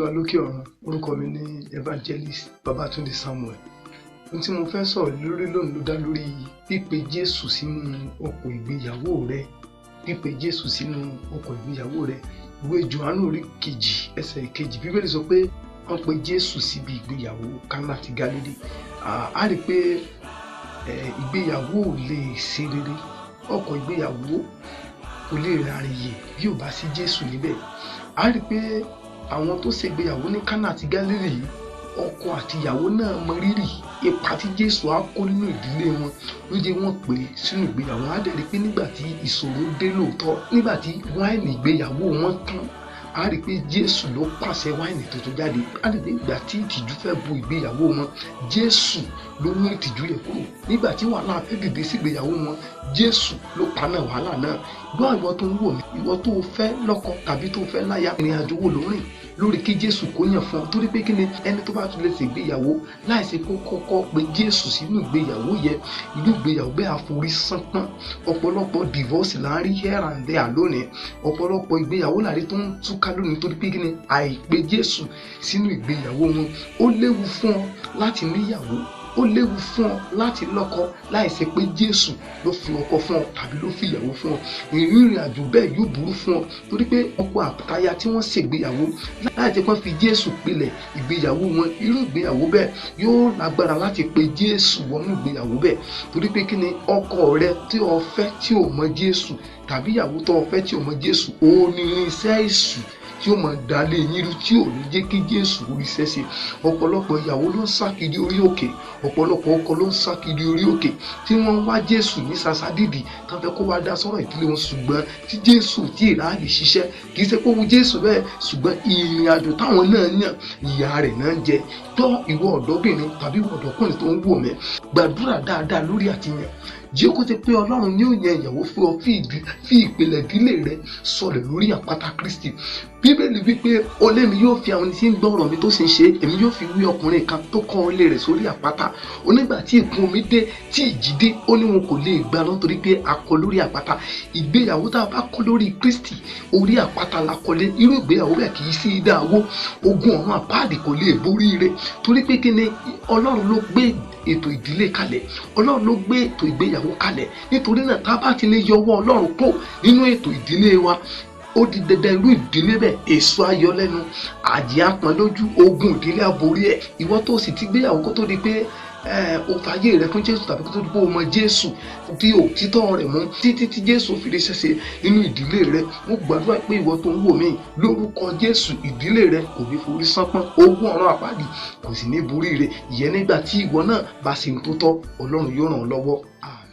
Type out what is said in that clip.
Olúwa lókè ọ̀run. Orúkọ mi ní Evangelist Babatunde Samuel. Ohun tí mo fẹ́ sọ̀rọ̀ lórí lónìí ló dá lórí pípe Jésù sínú ọkọ̀ ìgbéyàwó rẹ. Pípe Jésù sínú ọkọ̀ ìgbéyàwó rẹ. Ìwé Jòhánù orí 2 ẹsẹ̀ 2, Bíbélì sọ pé wọ́n pe Jésù síbi ìgbéyàwó Kánà ti Gálílì. A rí i pé ìgbéyàwó ò lè ṣe rere. Ọkọ̀ ìgbéyàwó kò lè ráríyè bí ò bá sí Jésù níbẹ̀. A rí i pé àwọn tó ṣègbéyàwó ní Kánà àti Gálílì yìí, ọkọ àti ìyàwó náà mọ rírì ipa tí Jésù á kó nínú ìdílé wọn ló jẹ́ wọ́n pè é sínú ìgbéyàwó. Á dẹ̀ rí i pé nígbà tí ìṣòro dé lóòótọ́, nígbà tí wáìnì ìgbéyàwó wọn tán, a rí i pé Jésù ló pàṣẹ wáìnì tuntun jáde. A rí i pé ìgbà tí ìtìjú fẹ́ bu ìgbéyàwó wọn, Jésù ló mú ìtìjú yẹn kúrò. Nígbà tí wàhálà fẹ́ dìde sí ìgbéyàwó wọn, Jésù ló paná wàhálà náà. Gbọ́, ìwọ tó ń wò mí, ìwọ tó fẹ́ lọ́kọ tàbí tó fẹ́ láya, ìrìn àjò wo ló ń rìn lórí kí Jésù kó yàn fún ọ? Torí pé kí ni ẹni tó bá tún lè ṣègbéyàwó láìsí kó kọ́kọ́ pé Jésù sínú ìgbéyàwó yẹ, irú ìgbéyàwó bẹ́ẹ̀ àforí sánpọ́n. Ọ̀pọ̀lọpọ̀ divorce là ń rí here and there lónìí. Ọ̀pọ̀lọpọ̀ ìgbéyàwó là rí tó ń túká lónìí torí pé kí ni àìpé Jésù sínú ìgbéyàwó wọn. Ó léwu fún ọ láti níyàwó, ó léwu fún ọ láti lọ́kọ láìsí pé Jésù ló fi ọkọ fún ọ tàbí ló fi ìyàwó fún ọ. Ìrìn àjò bẹ́ẹ̀ yóò burú fún ọ torí pé ọkọ àtaya tí wọ́n ṣègbéyàwó láì jẹ́ pé wọ́n fi Jésù pilẹ̀ ìgbéyàwó wọn, irú ìgbéyàwó bẹ́ẹ̀ yóò lágbára láti pe Jésù wọnú ìgbéyàwó bẹ́ẹ̀. Torí pé kí ni ọkọ rẹ tí o fẹ́ tí ò mọ Jésù tàbí ìyàwó tó o fẹ́ tí ò mọ Jésù, ó ní irinṣẹ́ èṣù tí ó máa dalé yín rú tí ò ní jẹ́ kí Jésù oríṣẹ́ ṣe. Ọ̀pọ̀lọpọ̀ ìyàwó ló ń sá kiri orí òkè, ọ̀pọ̀lọpọ̀ ọkọ ló ń sá kiri orí òkè tí wọ́n ń wá Jésù ní sàṣàdìdì tán fẹ́ kó wá dá sọ́rọ̀ ìdílé wọn, ṣùgbọ́n tí Jésù tí ìráàyè ṣiṣẹ́. Kì í ṣe pé ó wu Jésù bẹ́ẹ̀, ṣùgbọ́n ìrìn àjò táwọn náà yàn, ìyà rẹ̀ náà ń jẹ. Tọ́ ìwọ ọ̀dọ́bìnrin tàbí ìwọ ọ̀dọ́kùnrin tó ń wò mí, gbàdúrà dáadáa lórí àtìyàn. Jẹ́ kó ti pé Ọlọ́run ní ó yan ìyàwó fún ọ, fi ìpìlẹ̀ ìdílé rẹ sọlẹ̀ lórí àpáta Kristi. Bíbélì wípé olémi yóò fi àwọn tí ń gbọ́ ọ̀rọ̀ mi tó sì ń ṣe, èmi yóò fi wí ọkùnrin kan tó kọ́ ilé rẹ̀ sórí àpáta. Onígbà tí ìkún omi dé, tí ìjì dé, ó ní wọn kò lè gbà lọ torí pé a kọ́ lórí àpáta. Ìgbéyàwó tá a bá kọ́ lórí Kristi, orí àpáta la kọ́lé. Irú ìgbéyàwó bẹ́ẹ̀ kì í sí ìdáwó. Ogun ọ̀run àpáàdì kò lè borí rẹ̀ torí pé kí ni Ọlọ́run ló gbé ètò ìdílé kalẹ̀, Ọlọ́run ló gbé ètò ìgbéyàwó kalẹ̀. Nítorí náà tá a bá ti lè yọwọ́ Ọlọ́run kó nínú ètò ìdílé wa, ó di dandan irú ìdílé bẹ́ẹ̀ èso ayọ̀ lẹ́nu, àjẹ́ apọ̀n lójú, ogun ìdílé aborí ẹ̀. Ìwọ tó sì ti gbéyàwó kó tó di pé o fàyè rẹ fún Jésù tàbí kó tó di pé o mọ Jésù tí òtítọ́ rẹ̀ mú títí tí Jésù fi lè ṣẹ̀ṣẹ̀ nínú ìdílé rẹ, mo gbàdúrà pé ìwọ tó ń wò mí lórúkọ Jésù, ìdílé rẹ kò ní forí sánpọ́n, ogun ọ̀run àpáàdì kò sì ní borí rẹ. Ìyẹn nígbà tí ìwọ náà bá ṣe ń tó tọ́, Ọlọ́run yóò ràn ọ́ lọ́wọ́. Àmín.